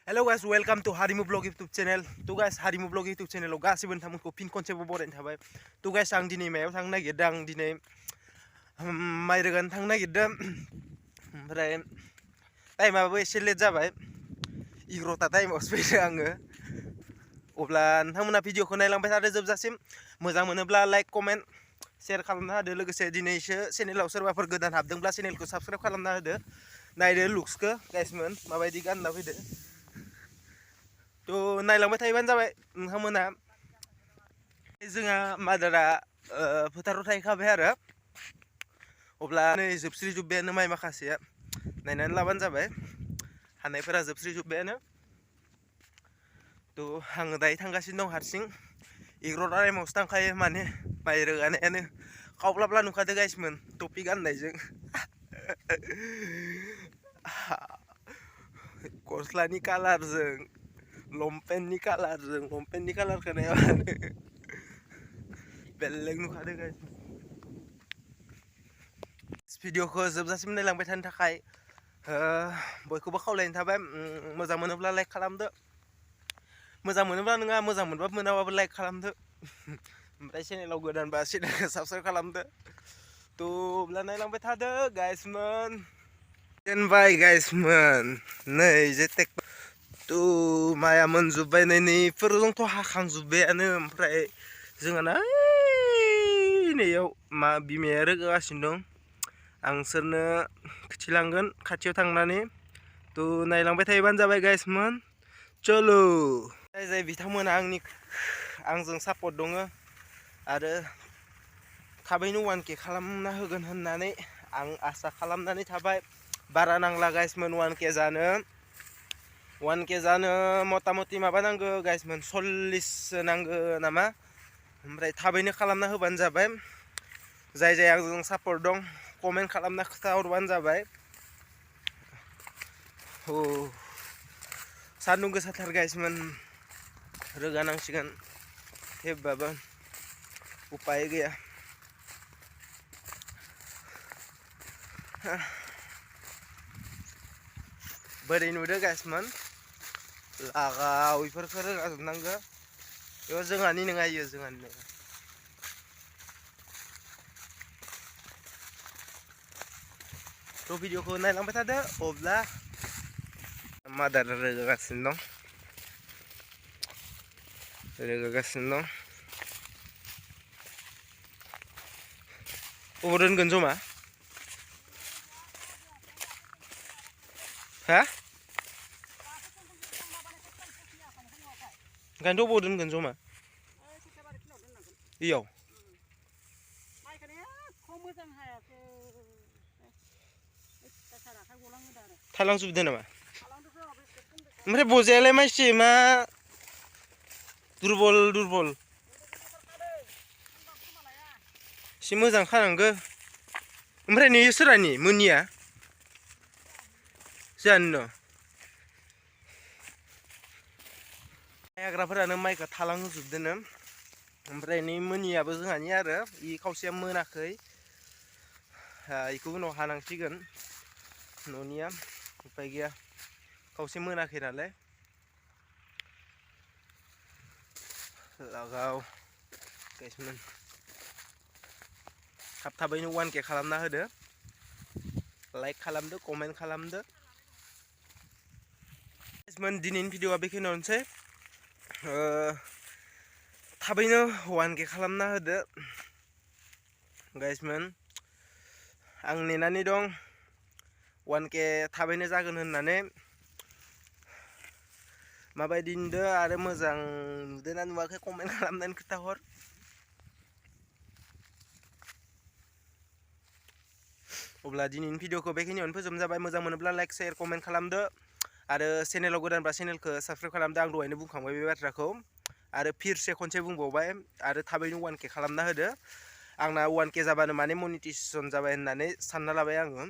Hello guys, welcome to Harimu Vlog YouTube channel. To guys, Harimu Vlog YouTube channel lo गासिबो नोंथांमोनखौ फिन खनसेबो बरायनाय थाबाय. To guys, आं दिनै मायाव थांनो नागिरदों? आं दिनै माइ रोगानो थांनो नागिरदों. ओमफ्राय टाइमाबो एसे लेट जाबाय. 11ता टाइमावसो फैदों आङो. अब्ला नोंथांमोना भिडिअखौ नायलांबाय थादो जोबजासिम. मोजां मोनोब्ला लाइक, कमेन्ट, शेयार खालामना होदो. लोगोसे दिनैसो चेनेलाव सोरबाफोर गोदान हाबदोंब्ला चेनेलखौ साबस्क्राइब खालामना होदो. नायदो लुक्सखौ गाइसमोन माबायदि गानना फैदो. थ' नायलांबाय थायोबानो जाबाय नोंथांमोना. जोंहा मादारा फोथाराव थाहैखाबाय आरो. अब्ला नै जोबस्रिजोब्बायानो माइ माखासेया. नायनानै लाबानो जाबाय. हानायफोरा जोबस्रिजोब्बायानो. थ' आङो दायो थांगासिनो दं हारसिं. 11ता टाइमावसो थांखायो माने माइ रोगानायानो खावब्लाब्ला नुखादो गाइसमोन टपि गाननायजों. गस्लानि कालारजों लंपेन्टनि कालारखौ नायबानो बेलेग नुखादों गाइस. भिडिअखौ जोबजासिम नायलांबाय थानो थाखाय बयखौबो खावलायनाय थाबाय. मोजां मोनोब्ला लाइक खालामदो. मोजां मोनोब्ला नङा, मोजां मोनबाबो मोनाबाबो लाइक खालामदो. ओमफ्राय चेनेलाव गोदानबा चेनेलखौ साबस्क्राइब खालामदो. थ' अब्ला नायलांबाय थादो गाइसमोन. दोनबाय गाइसमोन. नै जे थ' माइआ मोनजोब्बाय. नैफोरजोंथ' हाखांजोब्बायानो. ओमफ्राय जोंहाना नैयाव मा बिमाया रोगागासिनो दं. आं सोरनो खिथिलांगोन खाथियाव थांनानै. थ' नायलांबाय थायोबानो जाबाय गाइसमोन. चलो जाय बिथांमोना आंजों सापर्ट दङ आरो थाबैनो 1K खालामना होगोन होननानै आं आसा खालामनानै थाबाय. बारा नांला गाइसमोन 1K जानो मथा मथि माबा नांगौ गाइसमोन 40सो नांगौ नामा. ओमफ्राय थाबैनो खालामना होबानो जाबाय. जाय आंजों सापर्ट दं कमेन्ट खालामना खोन्थाहरबानो जाबाय. सान्दुं गोसाथार गाइसमोन. रोगानांसिगोन थेवबाबो उपाय गैया. बोरै नुदो गाइसमोन? लागाव बेफोरखौ रोगाजोबनांगौ. बेयाव जोंहानि नङा इयो जोंहानि नङा. थ' भिडिअखौ नायलांबाय थादो. अब्ला मादार रोगागासिनो दं. अबाव दोनगोन जमा? हा? ओंखायनोथ' अबाव दोनगोन जमा? इयाव थालांजोबदो नामा? ओमफ्राय बजायालाय मानसि मा दुरबल एसे मोजां खानांगौ. ओमफ्राय नैयो सोरानि मोननिया जोंहानि न' माइ हाग्राफोरानो माइखौ थालांहोजोबदोनो. ओमफ्राय नै मोनियाबो जोंहानि आरो इ खावसेया मोनाखै. इखौ उनाव हानांसिगोन न'निया. उपाय गैया खावसे मोनाखै नालाय. लागाव गाइसमोन थाबैनो 1K खालामना होदो. लाइक खालामदो, कमेन्ट खालामदो. गाइसमोन दिनैनि भिडिअआ बेखिनियावनोसै. थाबैनो 1K खालामना होदो गाइसमोन. आं नेनानै दं 1K थाबैनो जागोन होननानै. माबायदि नुदो आरो मोजां नुदोना नुवाखै कमेन्ट खालामनानै खोन्थाहर. अब्ला दिनैनि भिडिअखौ बेखिनियावनो फोजोबनाय जाबाय. मोजां मोनोब्ला लाइक, शेयार, कमेन्ट खालामदो. आरो चेनेलाव गोदानबा चेनेलखौ साबस्क्राइब खालामदो. आं दहायनो बुंखांबाय बे बाथ्राखौ. आरो फिरसे खनसे बुंबावबाय. आरो थाबैनो 1K खालामना होदो. आंना 1K जाबानो माने मनिटाइजेसन जाबाय होननानै सानना लाबाय आङो.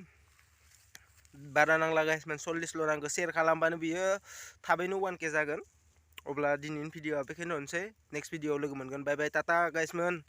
बारा नांला गाइसमोन 40ल' नांगौ. शेयार खालामबानो बियो थाबैनो 1K जागोन. अब्ला दिनैनि भिडिअआ बेखिनियावनोसै. नेक्स्ट भिडिअआव लोगो मोनगोन. बाय बाय टाटा गाइसमोन.